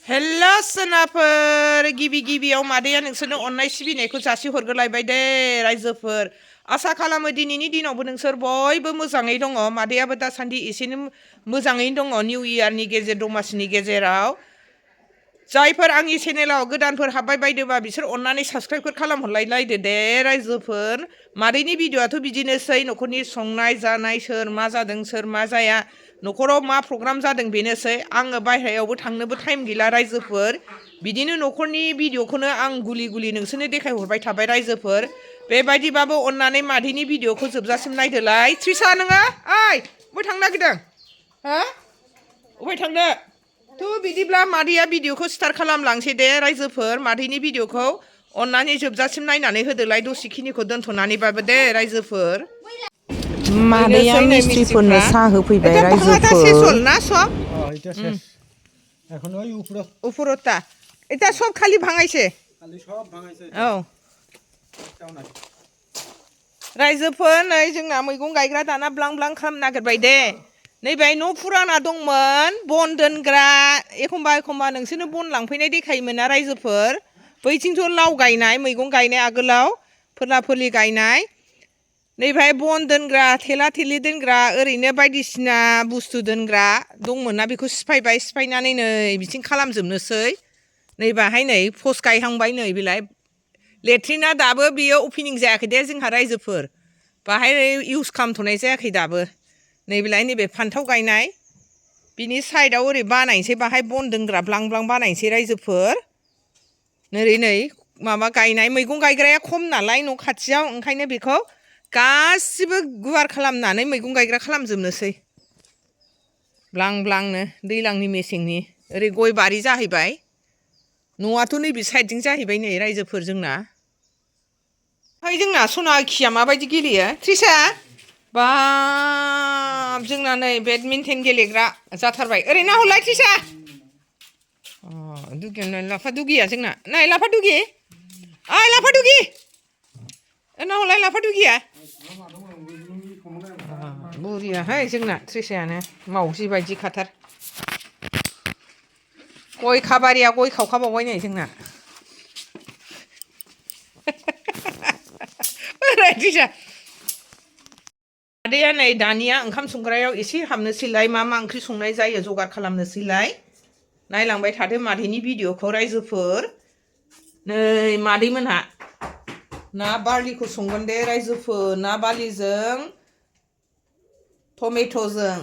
हेल' सोनाफोर गिबियाव मादैया नोंसोरनो अननाय सिबिनायखौ जासिहरग्रोलायबाय दे रायजोफोर आसा खालामो दिनैनि दिनावबो नोंसोर बयबो मोजाङै दङ मादैयाबो दासान्दि एसेनो मोजाङैनो दङ निउ इयारनि गेजेर दमासिनि गेजेराव जायफोर आंनि चेनेलाव गोदानफोर हाबबाय बायदोबा बिसोर अननानै साबस्क्राइबफोर खालामहरलायलायदो दे रायजोफोर मादैनि भिडिअ'आथ' बिदिनोसै न'खरनि संनाय जानाय सोर मा जादों सोर मा जाया न'खराव मा प्रग्राम जादों बेनोसै आङो बायह्रायावबो थांनोबो टाइम गैला रायजोफोर बिदिनो न'खरनि भिडिअ'खौनो आं गुलि नोंसोरनो देखायहरबाय थाबाय रायजोफोर बेबायदिबाबो अननानै मादैनि भिडिअ'खौ जोबजासिम नायदोलाय थ्रिसा नोङो ओइ बबेयाव थांनो नागिरदों हो बबेयाव थांनो थ' बिदिब्ला मादैया भिडिअ'खौ स्टार्ट खालामलांसै दे रायजोफोर मादैनि भिडिअ'खौ अननानै जोबजासिम नायनानै होदोलाय दसेखिनिखौ दोनथ'नानैबाबो दे रायजोफोर मादैया मिस्ट्रिफोरनो साहा होफैबाय रायजोफोर ना सब এটা শেষ এখন ওই উপরটা এটা সব খালি ভাঙাইছে খালি সব ভাঙাইছে औ একটাও নাই रायजोफोर नै जोंना मैगं गायग्रा दाना ब्लां खालामनो नागिरबाय दे नैबे न' फुराना दंमोन बन दोनग्रा एखमबा नोंसोरनो बन लांफैनाय देखायोमोन ना रायजोफोर बैथिंथ' लाव गायनाय मैगं गायनाय आगोलाव फोरला गायनाय नैबे बन दोनग्रा थेला थेलि दोनग्रा ओरैनो बायदिसिना बुस्थु दोनग्रा दंमोन ना बेखौ सिफायनानै नै बिथिं खालामजोबनोसै नै बाहाय नै पस्ट गायहांबाय नै बेलाय लेट्रिना दाबो बियो अपेनिं जायाखै दे जोंहा रायजोफोर बाहाय इउज खालामथ'नाय जायाखै दाबो नैबेलाय नैबे फान्थाव गायनाय बिनि साइडआव ओरै बानायनोसै बाहाय बन दोनग्रा ब्लां बानायनोसै रायजोफोर नै माबा गायनाय मैगं गायग्राया खम नालाय न' खाथियाव ओंखायनो बेखौ गासिबो गुवार खालामनानै मैगं गायग्रा खालामजोबनोसै ब्लांनो दैज्लांनि मेसेंनि ओरै गय बारि जाहैबाय न'आथ' नैबे साइडजों जाहैबाय नै रायजोफोर जोंना ओमफ्राय जोंना सना खिया माबायदि गेलेयो थ्रिसा बाब जोंना नै बेडमिन्टन गेलेग्रा जाथारबाय ओरै नाहरलाय थ्रिसा दुगिया लाफा दुगिया जोंना नाय लाफा दुगि ओइ लाफा दुगि नाहरलाय लाफा दुगिया बुरियाहाय जोंना थ्रिसायानो मावजि बायदि खाथार गय खाबारिया गय खावखाबावबाय नै जोंना थ्रिसा आदैया नै दानिया ओंखाम संग्रायाव एसे हाबनोसैलाय मा ओंख्रि संनाय जायो जगार खालामनोसैलाय नायलांबाय थादो मादैनि भिडिअ'खौ रायजोफोर नै मादैमोनहा ना बारलिखौ संगोन दे रायजोफोर ना बारलिजों टमेट'जों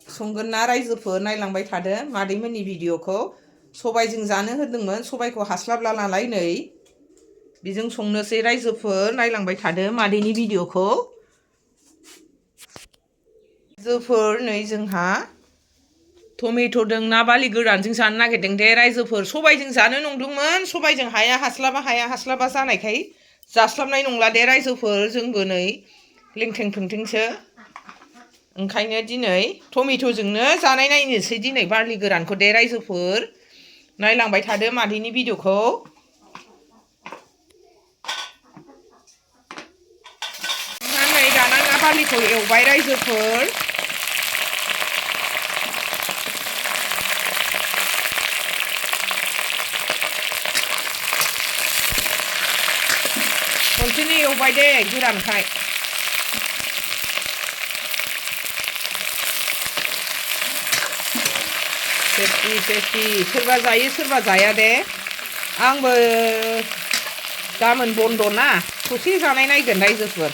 संगोन ना रायजोफोर नायलांबाय थादो मादैमोननि भिडिअ'खौ सबायजों जानो होदोंमोन सबायखौ हास्लाबला नालाय नै बेजों संनोसै रायजोफोर नायलांबाय थादो मादैनि भिडिअ'खौ रायजोफोर नै जोंहा टमेट'जों ना बारलि गोरानजों जानो नागिरदों दे रायजोफोर सबायजों जानो नंदोंमोन सबायजों हास्लाबा जानायखाय जास्लाबनाय नंला दे रायजोफोर जोंबो नै लेंथें फेंथेंसो ओंखायनो दिनै टमेट'जोंनो जानाय नायनोसै दिनै बारलि गोरानखौ दे रायजोफोर नायलांबाय थादो मादैनि भिडिअ'खौ नै दाना ना बारलिखौ एवबाय रायजोफोर खनसेनो एवबाय दे गोरानखाय सेफटि सोरबा जायो सोरबा जाया दे आंबो गाबोन बन्द' ना ससे जानाय नायगोन रायजोफोर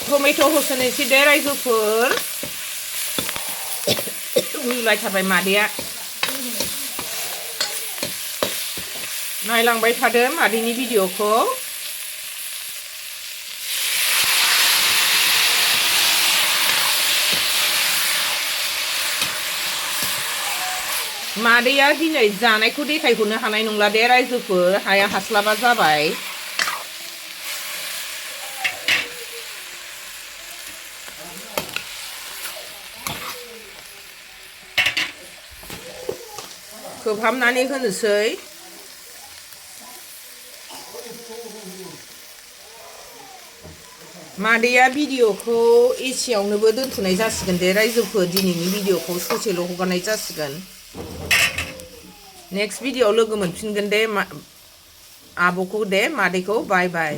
टमेट' होसोनोसै दे रायजोफोर गुजुलायथारबाय मादैया नायलांबाय थादो मादैनि भिडिअ'खौ मादैया दिनै जानायखौ देखायहरनो हानाय नंला दे रायजोफोर हाया हास्लाबा जाबाय खोबहाबनानै होनोसै मादैया भिडिअखौ एसेयावनोबो दोनथ'नाय जासिगोन दे रायजोफोर दिनैनि भिडिअखौ ससेल' हगारनाय जासिगोन नेक्स्ट भिडिअआव लोगो मोनफिनगोन दे आब'खौ दे मादैखौ बाय बाय